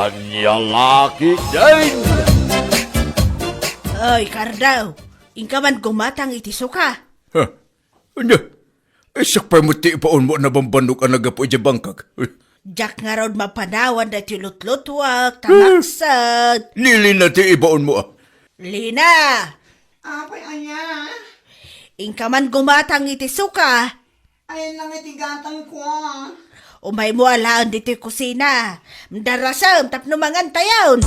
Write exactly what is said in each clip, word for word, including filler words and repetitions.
Ania la ketdin? Oy, Kardao, inka man gumatang iti suka. Ha? Ania? Isu pay met ti ibaonmo a nabambannog a naggapu idiay bangkag. Diak ngarud mapanawan daytoy lutlutuak, ta Hmm. naksat. Ni Lina ti ibaonmo, a. Lina! Apay aya? Inka man gumatang iti suka. Ayan lang iti gatangko, a. Umaymo alaen ditoy kusina. Darasem tapno mangantayon.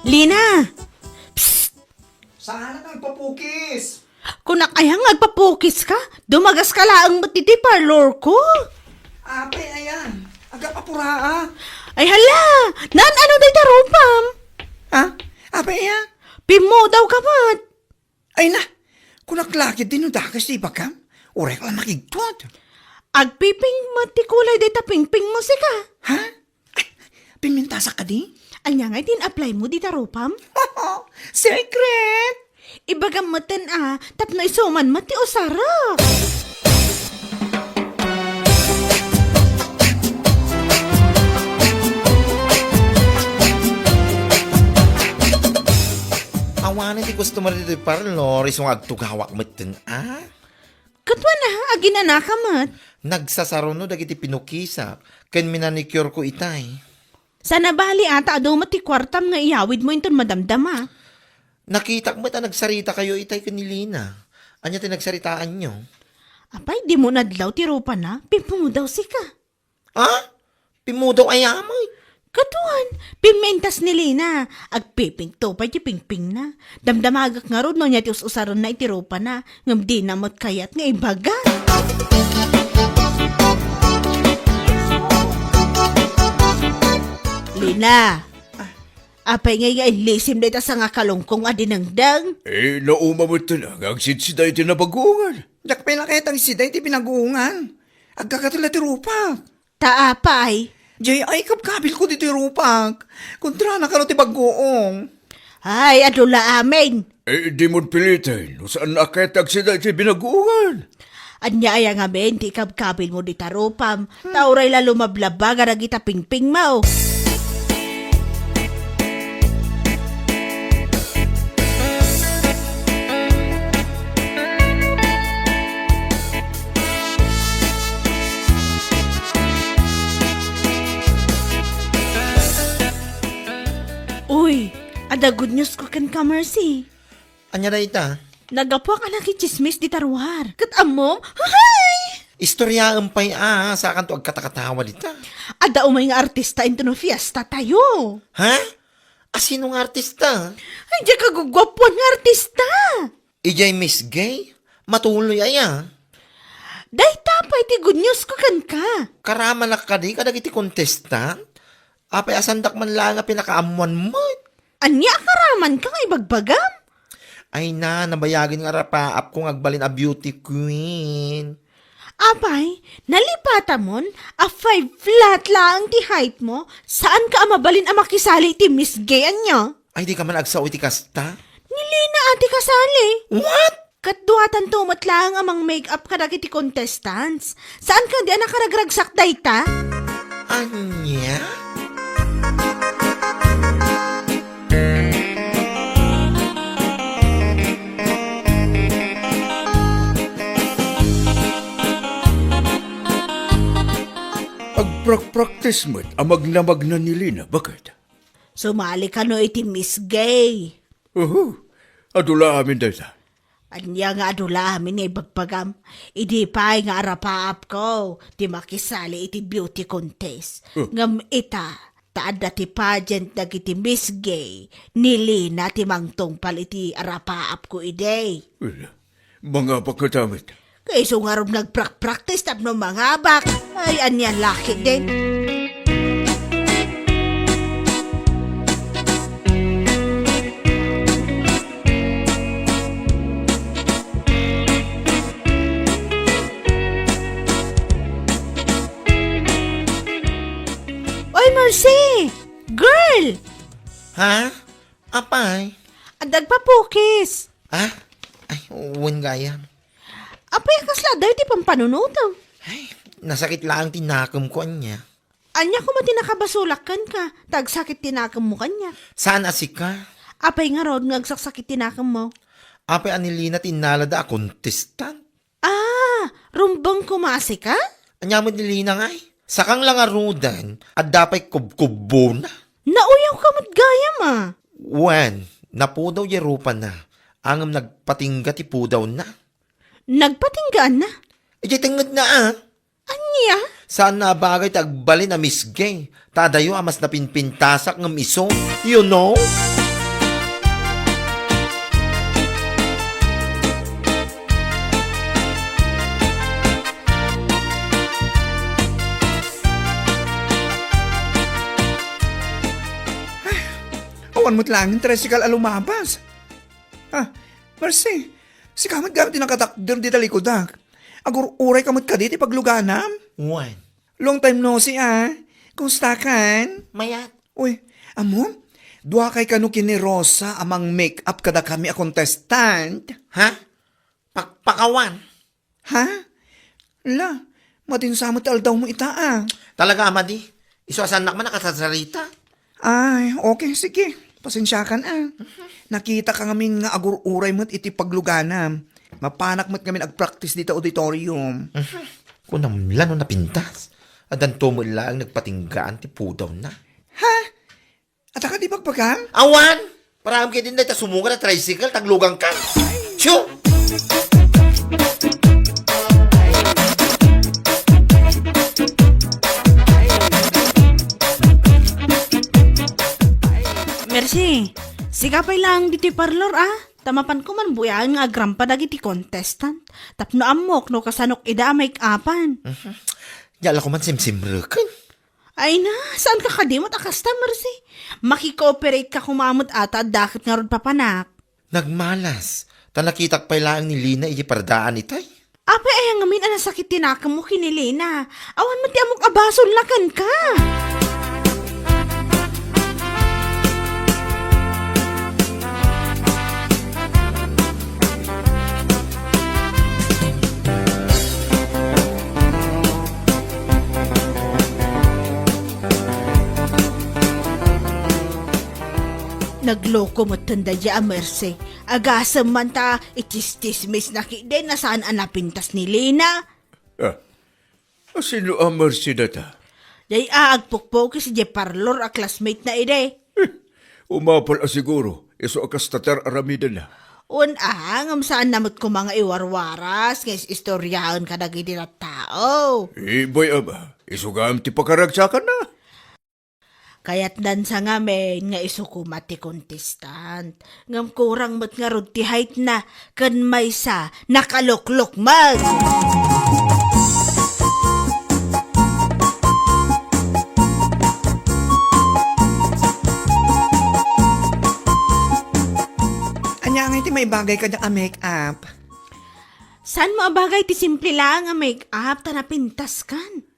Lina! Psst! Saan ka agpapukis? Kunak aya nga agpapukis ka? Dumagas ka laeng met iti parlor ko. Apay aya, agapapura, a. Ay hala! Naan-ano dayta rupam? Ha? Apay aya? Pimmudaw ka met. Ay na, kunak la ketdi no dakes ti ibagam. Uray la makigtot. Agpipink met ti kulay dayta pingpingmo, sika. Ha? Ay, pimintasak kadi? Ania ngay ti in-apply mo dita rupam? Secret! Ibagam metten a, tapno isu man met ti usarek. Awanen ti customer ditoy parlor, isu nga agtugawak metten a. Ket wen a, aginanaka met. Nagsasaruno dagiti pinukisak ken minanicure ko itay. Saan a bali a ta adu met ti kuartam nga iyawidmo inton madamdama. Nakitak met a nagsaritakayo itay ken ni Lina. Ania ti nagsaritaanyo? Apay, dimo nadlaw ti rupana? Pimmudaw sika. Ha? Pimmudaw aya met? Kaduan, pimmintas ni Lina. Agpipink to pay ti pingpingna. Damdamagek ngarud no ania ti us-usarenna iti rupana, ngem dina met kayat nga ibaga. Lina, apay ngay nga inlisim dayta sangakalungkong a dinengdeng? Eh, nauma met nga agsidsida iti nabaguongan. Diak pay la kayat agsida iti binaguongan. Agkakatla ti rupak. Ta apay? Jay, ay, kabkabilko ditoy rupak. Kontrana kano ti baguong. Ay, adu la amin. Eh, dimon piliten, no saan a ket agsida iti binaguongan. Ania aya ngamin ti ikabkabilmo dita rupam, ta uray la lumablabag a dagita pingpingmo. Uy, adda good news ko kenka, Mercy. Ania dayta? Naggapuak a nakitsismis dita ruar. Ket ammom? Hay! Istoriaem pay a, sakanto agkatakatawa dita. Adda umay nga artista intono fiesta tayo. Ha? Asino nga artista? Ay, diak kaguguapuan nga artista. Idiay Miss Gay? Matuloy aya? Dayta pay ti good news ko kenka. Karamanak kadi kadagiti contestant? Apay, asandak man laeng a pinakaammuan met? Ania a karamanka nga ibagbagam? Ay na, nabayagen nga arapaapko nga agbalin a beauty queen. Apay, nalipatamon a five flat laeng ti height mo, saanka a mabalin a makisali iti Miss Gay, ania? Ay, dika man agsao iti kasta? Ni Lina a ti kasali. What? Ket duatanto met laeng a mang-makeup kadagiti contestants. Saanka di a nakaragragsak dayta? Ania? Agprakpraktis met a magnamagna ni Lina, baket? Sumali kano iti Miss Gay? Uhu, adu la amin dayta. Ania nga adu la amin nga ibagbagam? Idi pay nga arapaapko ti makisali iti beauty contest. Oh. Ngem ita, ta adda ti pageant dagiti Miss Gay, ni Lina ti mangtungpal iti arapaapko idi. Well, mangabak nga damit. Kayso ngarud nga agprakpraktis tapno mangabak. Ay, ania la ketdin. Oy, Mercy! Girl! Ha? Apay? Adda agpapukis. Ah? Ay, wen gayam. Ti adda iti pampanunotem. Ay, nasakit laeng ti nakemko ania. Ania koma ti nakabasolak kenka, ta agsakit ti nakemmo kaniak? Saan a sika? Apay ngarud nga agsaksakit ti nakemmo? Apay a ni Lina ti innalada a contestant? Ah, rumbeng koma a sika? Ania met ni Lina ngay? Sakang la ngaruden, adda pay kubkubbona. Nauyaw ka met gayam a. Wen, napudaw diay rupana, ngem nagpatingga ti pudawna. Nagpatinggaanna? Idiay tengngedna a. Ania? Saan a bagay ti agbalin a misge. Ta adayo a mas napinpintasak ngem isu. You know? Awan met laeng tricycle a lumabas. Ah, Mercy, sika met gayam ti nakatakder dita likudak. Agur-uray ka met kadi ti pagluganam? Wen. Long time no see, ah. Kumusta kan? Mayat. Uy, ammom? Duakay kano ken ni Rosa a mang-make up kadakami a contestant? Ha? Pakpakawan? Ha? La, madin sa met ti aldawmo ita, ah. Talaga a madi? Isu a saannak man a kasasarita? Ay, okay, sige. Pasensiakan, ah. Nakitaka ngamin nga agur-uray met iti pagluganam. Mapanak met ngamin agpraktis dita auditorium. Kunam la no napintas. Addanto met laeng nagpatinggaan ti pudawna. Ha? Adda kadi bagbagam? Awan! Para ketdi dayta sumungad a tricycle, tagluganka. Tiyo! Mercy, sika pay laeng ditoy parlor, ah. Ta mapanko man buyaen nga agrampa dagiti contestant. Tapno ammok no kasanok ida a make-upan. Mhm. Diak la koma simsimreken. Ay na, saanka kadi met a kasta, Mercy? Makikooperate ka koma met a ta adda ket ngarud papanak. Nagmalas, ta nakitak pay laeng ni Lina iti pardaan itay. Apay aya ngamin a nasakit ti nakemmo ken ni Lina? Awan met ti ammok a basolna kenka. Nagloko metten daydiay a Mercy. Agasem man ta itistismis na ketdi no saan a napintas ni Lina. Ah, sino a Mercy dayta? Daydiay a agpukpukis idiay parlor a classmate na idi. Eh, umapal a siguro, isu a kasta ti ar-aramidenna. Wen a, ngem saanna met koma nga iwarwaras nga is-istoriaen kadagiti tattao. Ibay ama, isu gayam ti pakaragsakanna. Kayatdan sa ngamin nga isu koma ti contestant. Ngem kurang met ngarud ti height na, ken maysa, nakaluklukmeg. Ania ngay ti maibagay kaniak a make-up? Saanmo a bagay ti simple laeng a make-up ta napintaskan?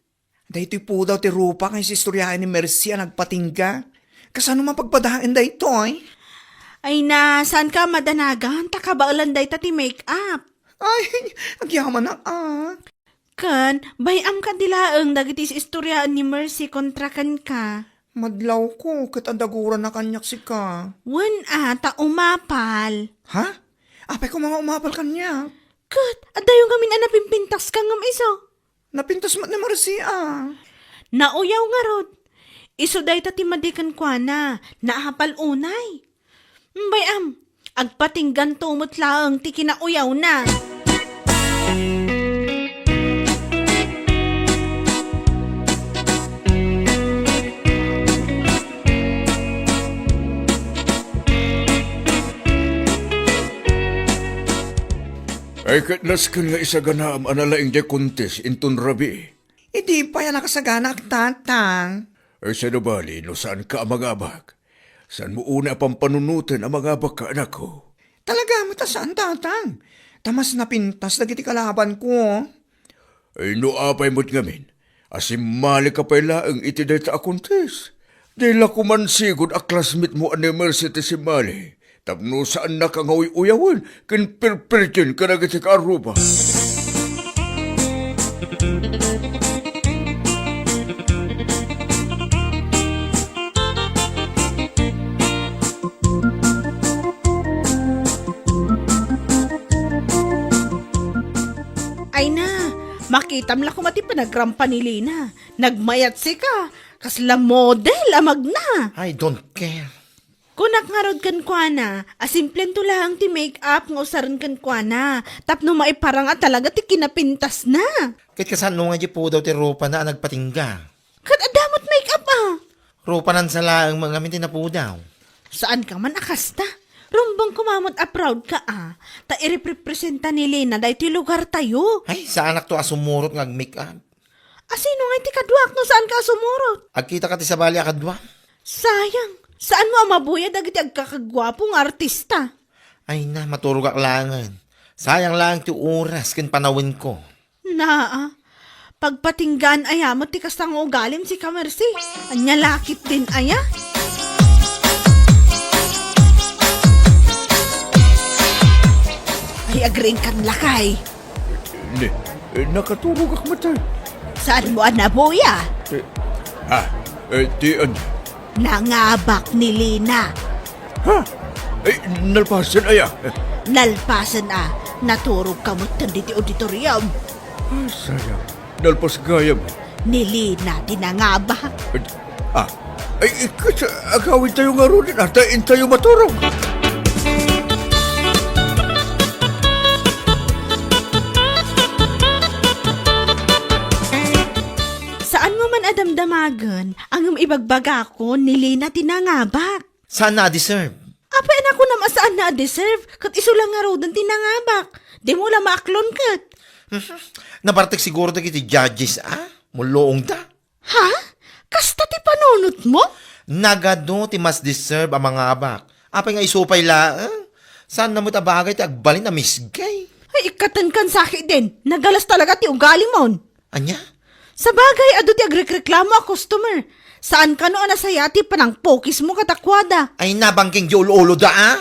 Daytoy pudaw ti rupa nga is-istoriaen ni Mercy a nagpatingga. Kasano mapagpadaen daytoy? Ay na, saanka a madanagan ta kabaelan dayta ti make-up? Ay, agyamanak a. Ken, bay-am kadi laeng dagiti is-istoriaen ni Mercy kontra kenka. Madlawko, ket adda gurana kaniak sika. Wen a, ta umapal. Ha? Apay koma nga umapal kaniak? Ket, addayo ngamin a napinpintaska ngem isu. Napintas met ni Mercy a. Nauyaw ngarud. Isu dayta ti madi kenkuana, naapal unay. Bay-am, agpatingganto met laeng ti kinauyawna. Ay, ket nasken nga isaganaam a nalaing diay contest inton rabii. Idi pay a nakasaganaak, Tatang. Ay, sino bali no saanka a mangabak? Saanmo unay a pampanunoten a mangabakka, anakko? Talaga met a saan, Tatang. Ta mas napintas dagiti kalabanko. Ay, no apay met ngamin a simmalika pay laeng iti dayta a contest? Di la koma sigud a classmate mo a ni Mercy ti simmali, tapno saannaka nga uy-uyawen ken pirpirtien kadagiti kaarruba. Ay na, makitam la koma ti panagrampa ni Lina. Nagmayat sika, kasla model a magna. I don't care. Kunak ngarud kenkuana, a simplento laeng ti make-up nga usaren kenkuana, tapno maiparang a talaga ti kinapintasna. Ket kasano nga di pudaw ti rupana a nagpatingga? Ket adda met make-up a. Rupanan sa laeng met ngamin ti napudaw. Saan ka man a kasta? Rumbeng koma met a proud ka a, ta ireprepresenta ni Lina daytoy lugartayo. Ay, saanakto a sumurot nga ag-make-up. Asino ngay ti kaduak no saan ka a sumurot? Agkita ka ti sabali a kadua? Sayang, saan mo a mabuya dagiti agkakaguapo nga artista? Ay na, maturogak laengen. Sayang laeng ti oras ken panawenko. Naa, pagpatinggaan aya met ti kasta nga ugalim, sika Mercy. Ania la ketdin aya? Ay, agriingkan lakay. Ni, eh, nakaturogak met, eh. Saan mo a nabuya? Eh, ah, eh, ti, an- Nangabak ni Lina. Ha? Eh, nalpasen aya? Nalpasen a, naturog ka met ditoy auditorium. Ah, sayang. Nalpas gayam. Ni Lina ti nangabak. Eh, ah, ay, ikas, agawidtayo ngaruden, ta intayo maturog. Saan mo man a damdamagen, ngem ibagbagakon ni Lina ti nangabak. Saan na a deserve? Apay a nakunam a saan na a deserve, ket isu la ngaruden ti nangabak. Dimo la maaklon ket. Mhm. Nabartek siguro dagiti judges, a? Mulluongda. Ha? Kasta ti panunotmo? Nagadu ti mas deserve a mangabak. Apay nga isu pay laeng? Saan na met a bagay ti agbalin a misgay? Ay, ikkatenkan sa ketdin. Nagalas talaga ti ugalimon. Ania? Sabagay, adu ti agrekreklamo a customer. Saan kano a nasayaat ti panangpukismo kadakuada? Ay, nabangking di ul-uloda, a?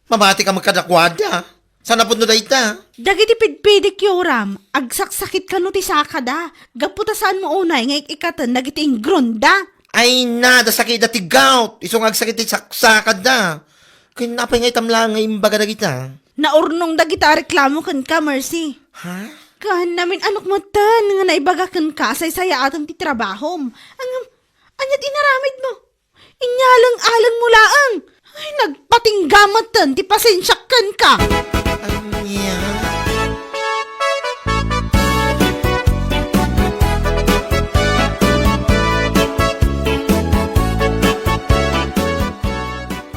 Mamatika met kadakuada. Saan a pudno dayta? Dagiti pidpidikyoram, agsaksakit kano ti sakada, gapu ta saanmo unay nga ik-ikkaten dagiti ingrunda. Ay na, da sakitda ti gout, isu nga agsakit ti saksakada. Ken apay nga itam laeng nga imbaga dagita? Naurnong dagita a reklamo kenka, Mercy. Ha? Ken namin-anok metten nga naibaga kenka a saysayaaten ti trabahom. Ngem, ania ti inaramidmo? Inyaleng-aleng mo laeng. Ay, nagpatingga metten ti pasensiak kenka. Ania?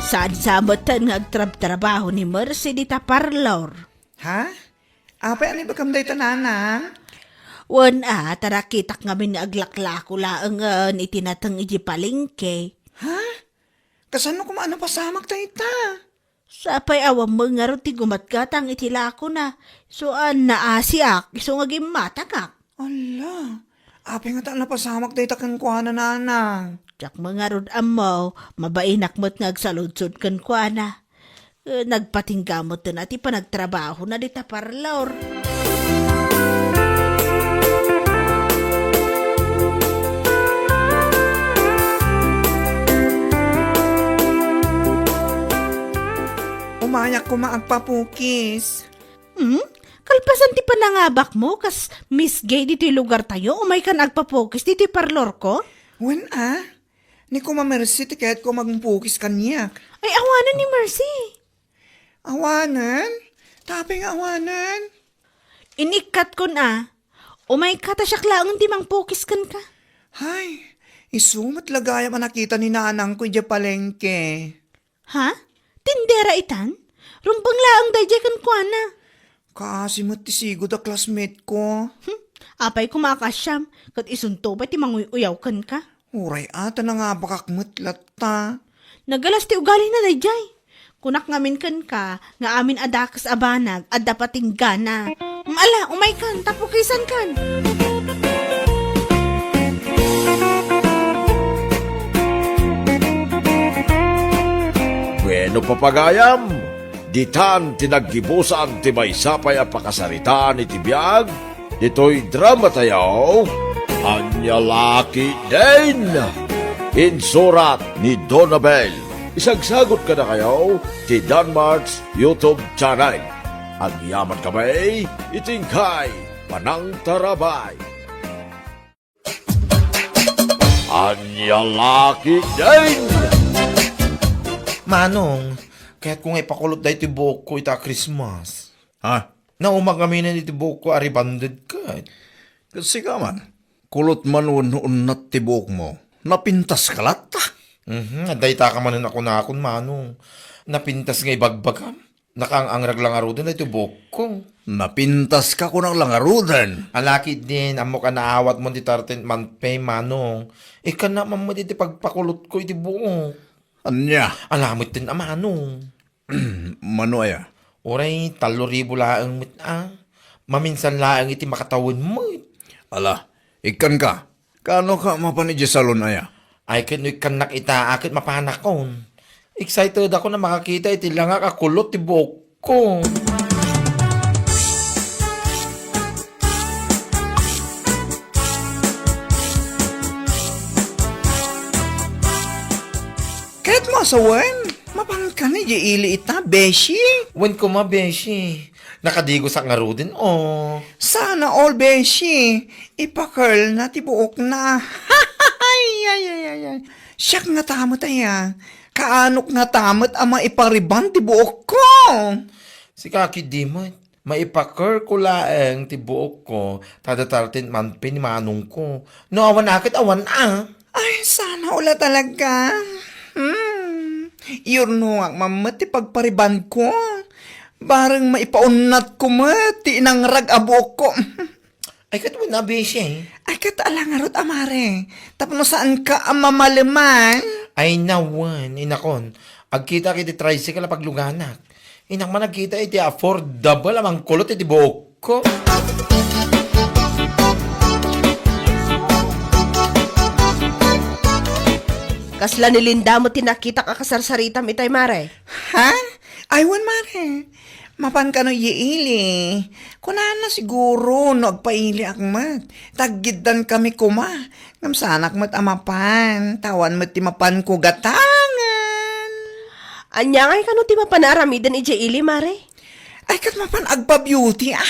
Saan sa metten nga agtrabtrabaho ni Mercy dita parlor? Ha? Apay a naibagam dayta, nanang? Wen a, ta nakitak ngamin nga aglaklako laengen iti nateng idiay palengke. Ha? Kasano koma a napasamak dayta? Sapay awan met ngarud ti gumatgatang iti lakona. Isu a naasiak, isu nga gimmatangak. Ala, apay ngata a napasamak dayta kenkuana, nanang? Diak met ngarud ammo, mabainak met nga agsaludsod kenkuana. Eh, nagpatingga metten a ti panagtrabahona dita parlor. Umayak koma agpapukis. Hmm? Kalpasan ti panangabakmo kas misgay ditoy lugartayo, umaykan agpapukis ditoy parlorko? Wen a, ni Kuma Mercy ti kayatko a mangpukis kaniak. Ay, awanen ni Mercy. Awanen? Apay nga awanen? Inikkatkon a, umayka ta siak laengen ti mangpukis kenka. Hay, isu met la gayam a nakita ni nanangko idiay palengke. Ha? Tindera itan? Rumbeng laeng daydiay kenkuana. Kaasi met ti sigud a classmate ko. Hmm, apay koma a kaasiam, ket isunto pay ti manguy-uyaw kenka. Uray a, ta nangabakak met latta. Nagalas ti ugalina daydiay. Kunak ngamin kenka nga amin a dakes a banag adda patinggana. Ala, umaykan, ta pukisankan. Bueno, papagayam, ditan ti naggibusan ti maysa pay a pakasaritaan iti biag, Ditoy drama tayo, Ania La Ketdin. Insurat ni Donabel. Isagsagot kadakayo ti Danmart's YouTube channel. Agyaman kami iti inkay panangtarabay. Ania La Ketdin! Manong, kayatko nga ipakulot daytoy buokko ita Christmas. Ha? Nauma ngamin iti buokko a rebonded ket. Ket sika man, kulot man wenno unnat ti buokmo. Napintaska latta. Mhm, adda ita ka manen a kunakon, Manong. Napintas nga ibagbagam. Nakaang-angrag la ngaruden daytoy buokko. Napintaska kunak la ngaruden. Ala ketdin, ammok a naawatmo ti thirteenth month pay, Manong. Ikkannak man met iti pagpakulotko iti buok. Ania? Ala metten a, Manong. Mano aya? Uray tallo ribu laeng met a. Maminsan laeng iti makatawen met. Ala, ikkanka. Kaano ka mapan idiay salon aya? Ay, ket no ikkannak ita, a ket mapanakon. Excited ako a makakita iti langak a kulot ti buokko. Ket mo, sawen, mapanka idiay ili ita, beshi? Wen koma, beshi. Nakadigosak ngaruden, o. Sana all, beshi. Ipa-curl na ti buokna. Ay, ay, ay, ay, ay. Siak ngata met aya. Kaanok ngata met a maipa-rebond ti buokko. Sika ketdi met. Maipa-curl ko laeng ti buokko, ta thirteenth month pay ni manongko. No awan a ket awan a. Ay, sana all a talaga. Hmm. Iyurnongak man met ti pagpa-rebondko. Bareng maipaunnatko met ti inangrag a buokko. Ay, ket wen a, beshi. Ay, ket ala ngarud a, mare. Tapno saanka a mamaleman. Ay, nawen, inakon. Agkitak iti tricycle a pagluganak. Innak man agkita iti affordable a mangkulot iti buokko. Kasla ni Linda met ti nakitak a kasarsaritam itay, mare. Ha? Ay, wen, mare. Mapan kano idiay ili. Kunana siguro no agpailiak met. Taggiddan kami koma. Ngem saanak met a mapan. Tawan met ti mapanko gatangen. Ania ngay kano ti mapan a aramiden idiay ili, mare? Ay, ket mapan agpa-beauty, a.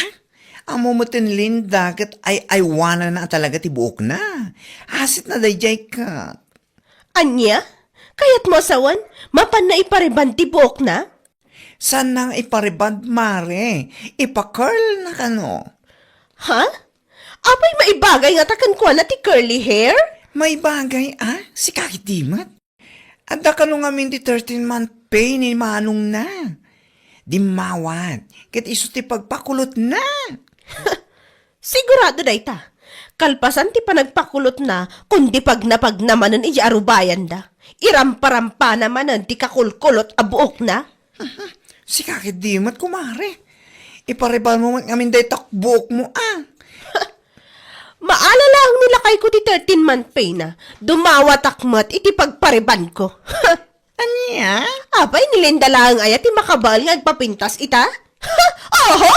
Ammo met ni Linda, ket ay-aywananna a talaga ti buokna. Asitna daydiay ket. Ania? Kayatmo a sawen, mapanna ipa-rebond ti buokna? Saanna nga ipa-rebond, mare. Ipa-curl na kano. Ha? Apay maibagay ngata kenkuana ti curly hair? Maibagay, a? Sika ketdi met. Adda kano ngamin ti thirteenth month pay ni manongna. Dimmawat, ket isu ti pagpakulotna. Sigurado dayta. Kalpasan ti panagpakulotna, kundi pagnapagna manen idiay arubayanda. Iramparampana manen ti kakulkulot a buokna. Sika ketdi met, kumare. Ipa-rebond mo met ngamin dayta buokmo, a. Maala laeng ni lakayko ti thirteenth month pay na. Dumawatak met iti pagpa-rebondko. Ania? Apay, ni Linda laeng aya ti makabael nga agpapintas ita? Oho!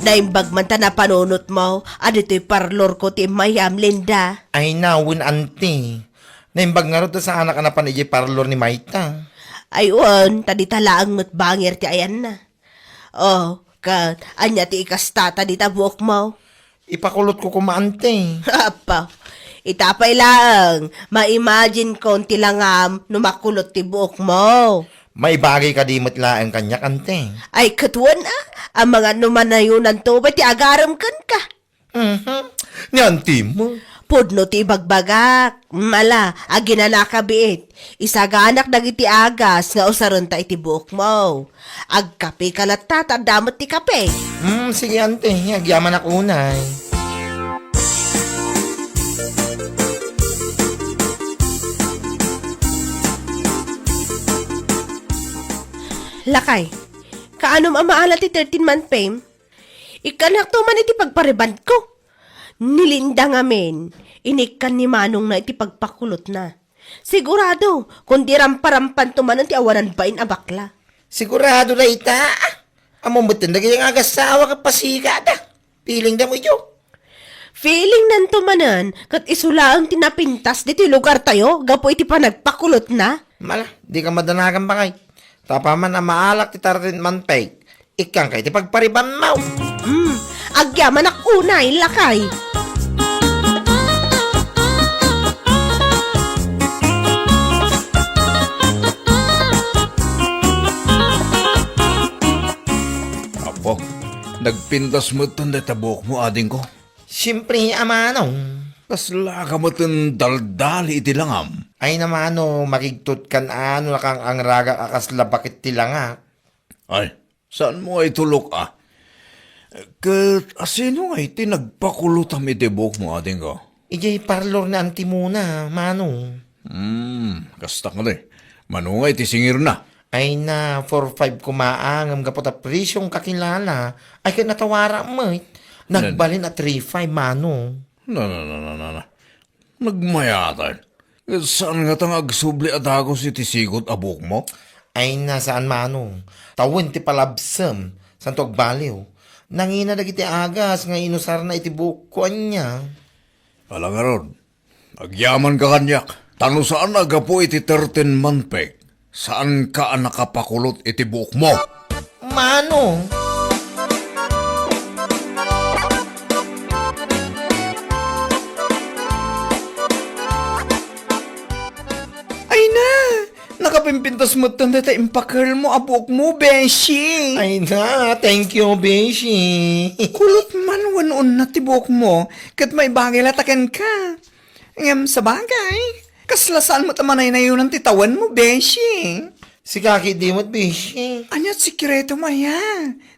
Naimbag man ta napanunotmo a ditoy parlorko ti immayam, Linda. Ay, nawen, anti. Naimbag ngarud ta saanak a napan idiay parlor ni mayta. Ay, wen, ta dita laeng met bangir ti ayanna. O, ket ania ti ikastata dita buokmo? Ipakulotko koma, anti. Apo, ita pay laeng, ma-imagine kon ti langam no makulot ti buokmo. Maibagay kadi met laeng kaniak, anti? Ay, ket wen a, amangan no manayonanto pay ti agarem kenka. Mhm. Ni antimo? Pudno ti ibagbagak. Mala, aginanaka biit. Isaganak dagiti agas nga usarenta iti buokmo. Agkapeka latta, ta adda met ti kape. Hmm, sige, anti. Agyamanak unay. Lakay, kaanom a maala ti thirteen month pay? Ikkanakto man iti pagpa-rebondko. Ni Linda ngamin, inikkan ni manongna iti pagpakulotna. Sigurado, kundi ramparampanto manen ti awanan bain a bakla. Sigurado dayta. Ammom metten dagiti nga agassawa ket pasigada. Feeling da mo idiyo. Feeling nanto manen, ket isu laeng ti napintas ditoy lugartayo gapu iti panagpakulotna. Mala, di ka madanagan, bakay. Ta apaman a maalak ti tartin manpeg, ikkanka iti pagparibanmaw. Hmm, agyamanak unay, lakay. Apo, nagpintas metten dayta buokmo, adingko. Siempre, a manong. Kasla ka metten daldali iti langam. Ay na, mano, makigtutkan a no nakang-angragak a kasla bakit ti langak. Ay, saan mo nga itulok, a? Ket asino nga iti nagpakulotam iti buokmo, adingko? Idiay parlor ni Auntie Mona, mano. Hmm, kasta kadi. Mano nga iti singirna? Ay na, four five koma a, ngem gapu ta presyong kakilala, ay ket natawara met. Nagbalin a three five, mano. Na, na, na, na, na, na. Nagmayatan. Ket saan ngata nga agsubli a dagus iti sigot a buokmo? Ay na, saan, mano. Tawen ti palabsem, santo agbaliw. Nangina dagiti agas nga inusarna iti buokko, ania. Ala ngarud, agyamanka kaniak, ta no saan a gapu iti thirteen month peg, saanka a nakapakulot iti buokmo. Mano? Ay na! Nakapimpintas metten dayta impakelmo a buokmo, beshi! Ay na, thank you, beshi! Kulot man wenno unat ti buokmo, ket maibagay la ta kenka. Ngem sabagay, kasla saan met a manaynayonan ti tawenmo, beshi. Sika ketdi met, beshi. Ania ti sekretom aya?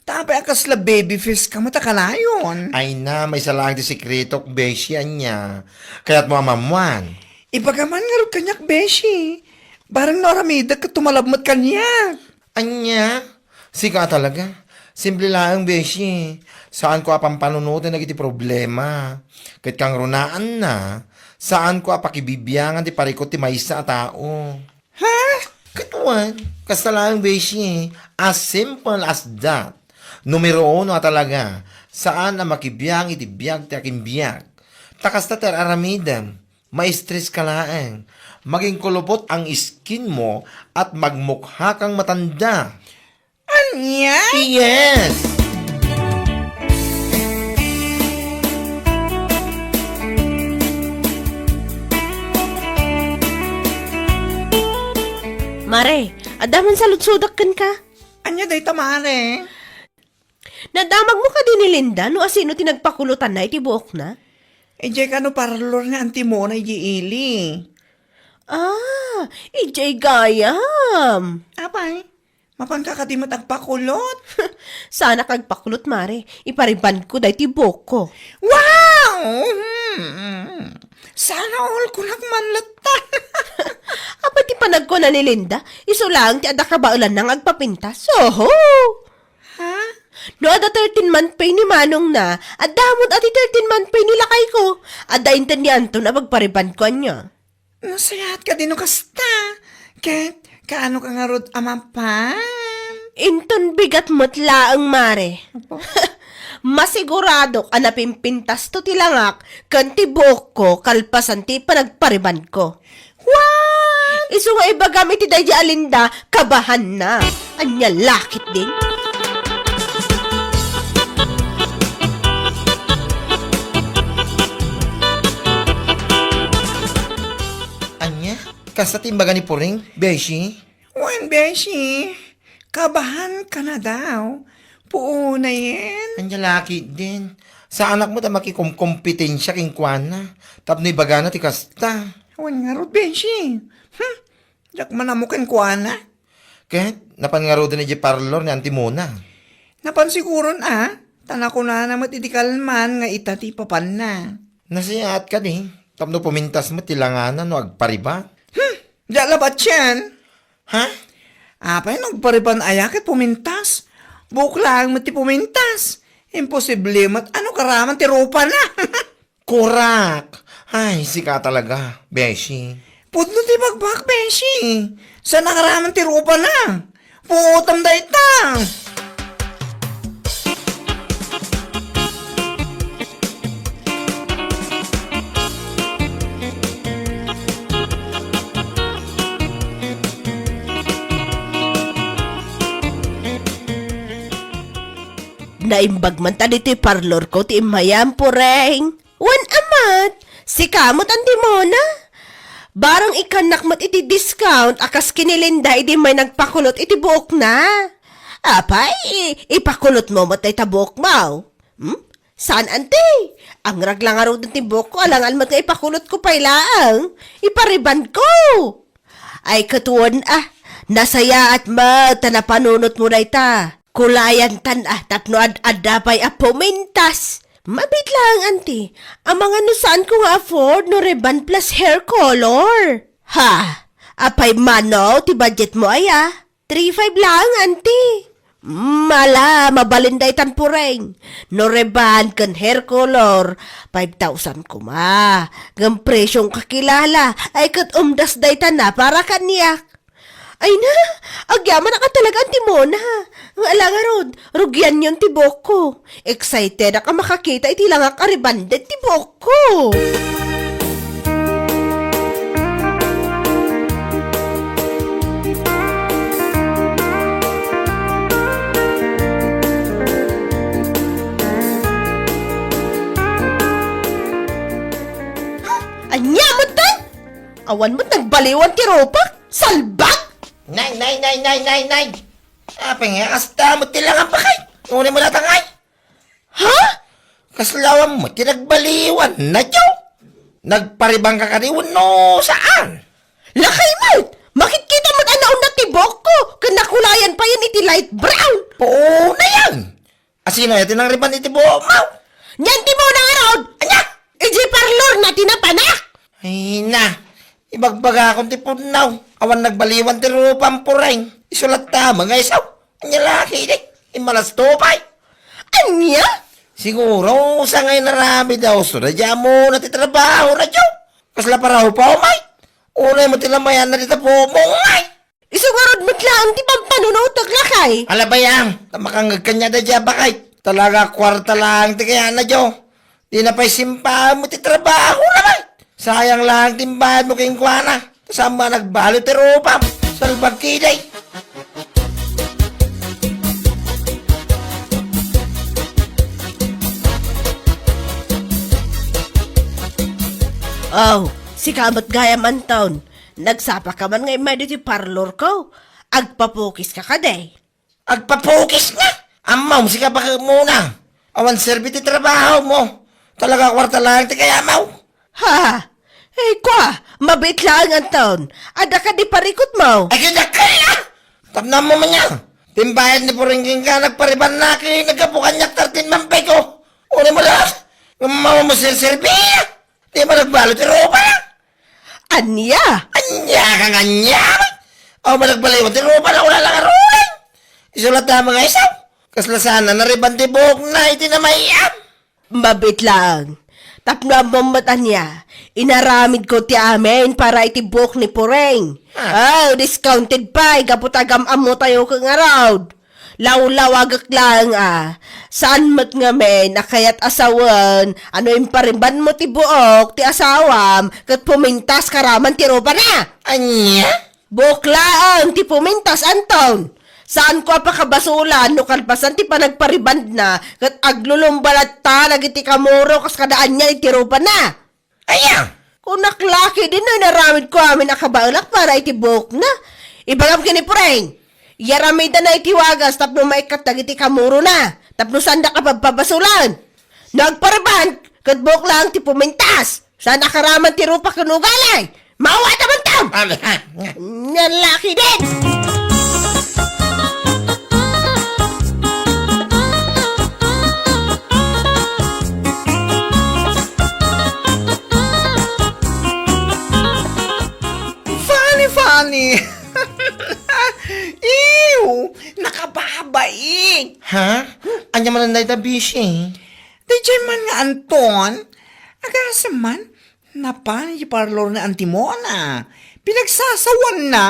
Ta apay a kasla baby face ka met a kanayon? Ay na, maysa laeng ti sekretok, beshi, ania. Kayatmo a maammuan? Ibagam man ngarud kaniak, beshi. Bareng no aramidek ket tumalab met kaniak. Ania? Sika a talaga. Simple laeng, beshi. Saanko a pampanunoten dagiti problema. Ket kangrunaanna, saanko a pakibibiangan ti parikut ti maysa a tao. Ha? Ket wen, kasta laeng, beshi. As simple as that. Numero uno a talaga, saan a makibiang iti biag ti akinbiag. Ta kasta ti ar-aramidem. Ma-stress ka laeng. Magingkulupot ang skin mo at magmukha kang matanda. Ania? Yes! Mare, adda man saludsodak kenka? Ania dayta, mare? Nadamagmo kadi ni Linda no asino ti nagpakulotanna iti buokna? Idiay kano parlor ni Auntie Mona idiay ili. Ah, idiay gayam. Apay, mapanka kadi met agpakulot? Saanak agpakulot, mare. Iparibandko daytoy buokko. Wow! Hmm. Sana all kunak man latta. Apay ti panagkuna ni Linda, isu laeng ti adda kabaelanna nga agpapintas. Oho! Ha? No adda thirteen month pay ni manongna, adda met a ti thirteen month pay ni lakayko. Adda inted ni Anton a pagparibandko ania. Nasayaat kadi no kasta. Ket, kaano ka ngarud a mapan? Inton bigat met laeng, mare. Apo. Masiguradok a napimpintasto ti langak ken ti buokko kalpasan ti panagparibandko. What? Isu nga ibagam iti daydi a Linda, kabahanna. Ania la ketdin? Ania? Kasta ti imbaga ni Puring, beshi? Wen, beshi. Kabahan ka na daw. Puonayen. Ania la ketdin? Saanak met a makikomkompetensia kenkuana tapno ibagana ti kasta. Wen ngarud, beshi. Hmm. Diak man ammo kenkuana. Ket, napan ngaruden idiay parlor ni Auntie Mona? Napan siguron a, ta nakunana met idi kalman nga ita ti ipapanna. Nasayaat kadi, tapno pumintas met ti langana no agpariban. Hmm, diak labat sian. Ha? Apay no agpariban aya ket pumintas? Buok laeng met ti pumintas. Imposible met a no karaman ti rupana. Kurak! Ay, sika talaga, beshi. Pudno ti bagbak, beshi. Saan a karaman ti rupana? Puotam dayta. Naimbag man ta ditoy parlorko ti immayam, Pureng. Wen a met, sika met, Auntie Mona. Barang ikkannak met iti discount a kas ken ni Linda idi immay nagpakulot iti buokna. Apay, i-, ipakulotmo met dayta buokmo? Hmm? Saan, Auntie? Angrag la ngaruden ti buokko, alangan met nga ipakulotko pay laeng. Iparebanko. Ay, ket wen a, nasayaat met ta napanunotmo dayta. Kulayantan a, tapno ad-adda pay a pumintas. Mabiit laeng, Auntie. Amangan no saanko nga afford no rebond plus hair color. Ha? Apay mano ti budgetmo aya? Three five laeng, Auntie. Mala, mabalin daytan, Pureng. No rebond ken hair color, five thousand koma. Ngem presyong kakilala, ay ket umdas daytan a para kaniak. Ay na, agyamanak a talaga, Auntie Mona. Nga ala ngarud, rugianyon ti buokko. Excitedak a makakita iti langak a rebonded ti buokko. Ania met, Ton? Awan met nagbaliwan ti rupak? Salbag! Nay, nay, nay, nay, nay, nay! Apay nga, kasta met ti langan, bakay? Ngunit mo natangay? Ha? Kasla awan met ti nagbaliwan, nadyo? Nagparebond ka kadi wenno saan? Lakay met! Makitkita met a naunat ti buokko, ken nakulayan payen iti light brown! Puonayan! Asino aya ti nangrebond iti buokmo? Ni Auntie Mona ngarud! Ania? Idiay parlorna ti napanak! Ay na, ibagbagakon ti pudno. Awan nagbaliwan ti rupam, Pureng. Isu latta met nga isu. Ania la ketdi? Immalasto pay. Ania? Siguro, sa nga inaramid a usto, daydi ammo na ti trabaho, radyo. Kasla paraw pa, umay. Unay mo ti lamayan na dita pumungay. Isu ngarud met laeng ti pampanunotek, lakay. Ala, bay-am, ta makangngeg kaniada diay a bakay. Talaga, kuarta laeng ti kayatna, Diyo. Dina pay simpaen met ti trabaho, bay. Sayang laeng ti imbayadmo kenkuana. Ta saan met a nagbalud ti rupam. Salbag ketdi. Aw, sika met gayam, Anton. Nagsapaka man nga immay ditoy parlorko. Agpapukiska kadi? Agpapukis nga? Ammom, sika, baket mo na. Awan serbi ti trabahomo. Talaga, kuarta laeng ti kayatmo. Ha? Ay, kua, mabiit laeng, Anton. Adda kadi parikutmo? Ay, kaya kaya! Tapno ammo man niya. Ti imbayad ni Pureng kenka, nagparebond na ket naggapu kaniak, tartin man pay ko. Uli mo da. Ngem awan mo serserbi. Di ba nagbalud ti rupana? Ania? Ania ka nga ania? Aw, ba nagbaliwan ti rupana, wala lang aruling. Isu latta met nga isu. Kasla saan a narebond ti buokna iti namayam. Mabiit laeng. Tapno ammom met ania, inaramidko ti amin para iti buok ni Pureng. Ah. Aw, discounted pay, gapu ta agam-ammotayo ket ngarud. Lawlawagek laeng a, saan met ngamin a kayat a sawen a no imparebondmo ti buok ti asawam ket pumintas ka raman ti rupana? Ania? Buok laeng ti pumintas, Anton. Saanko a pakabasolan no kalpasan ti panagparebondna ket aglulumba latta dagiti kamuro kas kada ania iti rupana. Aya? Kunak la ketdi no inaramidko amin a kabaelak para iti buokna. Ibagam ken ni Pureng, iyaramidanna iti wagas tapno maikkat dagiti kamurona, tapno saanda a pabpabasolan. No agparebond, ket buok laeng ti pumintas. Saan a karaman ti rupa ken ugali? Mawat a bantang! Amin, ha? Nga laki din! Funny, funny! Ew! Nakababain! Ha? Anya man dayta, Bishi? Daydiay man nga Anton, Agasem man, napan iti parlor ni Auntie Mona. Pinagsasawanna.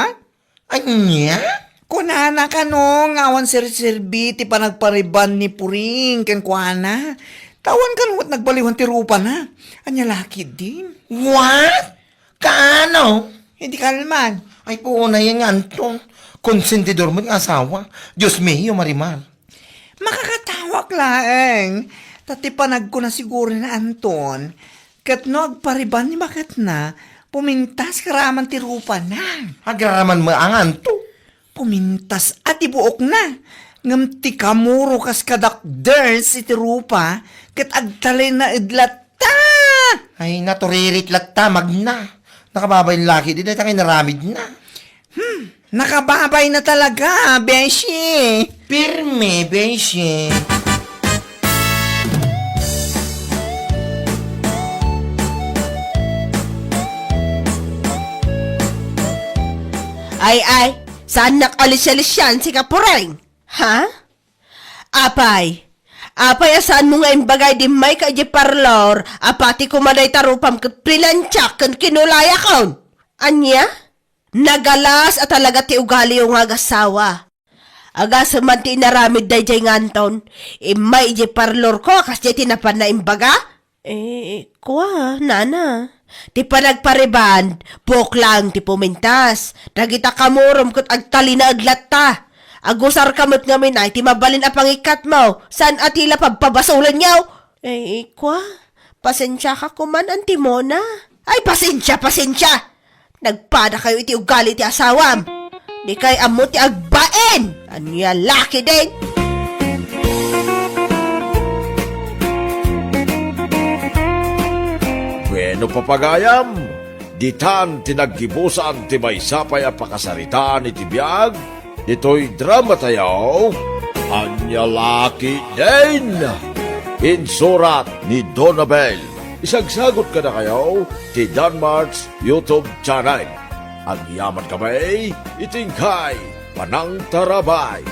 Ania? Kunana kano nga awan serserbi ti panagpariban ni Puring kenkuana. Ta awan kano met nagbaliwan ti rupana. Ania la ketdin? What? Kaano? Iti kalman. Ay, punayen nga Anton. Konsentidor met nga asawa. Dios mio, Marimar. Makakatawak laeng. Ta ti panagkuna siguro ni Anton, ket no agpariban ni baketna, pumintas garaman ti rupana. Agraraman met nga Anton. Pumintas a ti buokna. Ngem ti kamuro kas kadakders iti rupa, ket agtalinaed latta. Ay, naturirit latta, magna. Nakababay laki, di dayta nga inaramidna. Hmm, nakababay na talaga, beshi. Pirme, beshi. Ay, ay, saannak alisialisian, sika Puring? Ha? Apay, apay a saanmo nga imbaga idi immayka idiay parlor a pati koma dayta rupam ket plinansiak ken kinulayakon? Ania? Nagalas a talaga ti ugaliyo nga agasawa. Agasem man ti inaramid daydiay nga Anton, immay idiay parlorko a kasdiay ti napanna imbaga? Eh, kua, nana. Ti panagpariban, buok laeng ti pumintas. Dagita kamurom ket agtalinaed latta. Agusarka met ngamin a iti mabalin a pangikkatmo, saan a ti la pabpabasolenyo. Eh, kua, pasensiaka koman, Auntie Mona. Ay, pasensia, pasensia! Nagpadakayo iti ugali ti asawam. Dikay ammo ti agbain. Ania la ketdin? Bueno, papagayam, ditan ti naggibusan ti maysa pay a pakasaritaan iti biag ditoy dramatayo. Ania la ketdin? Insurat ni Donabel. Isagsagot kadakayo ti Danmart's YouTube channel. Agyamankami iti inkay panangtarabay.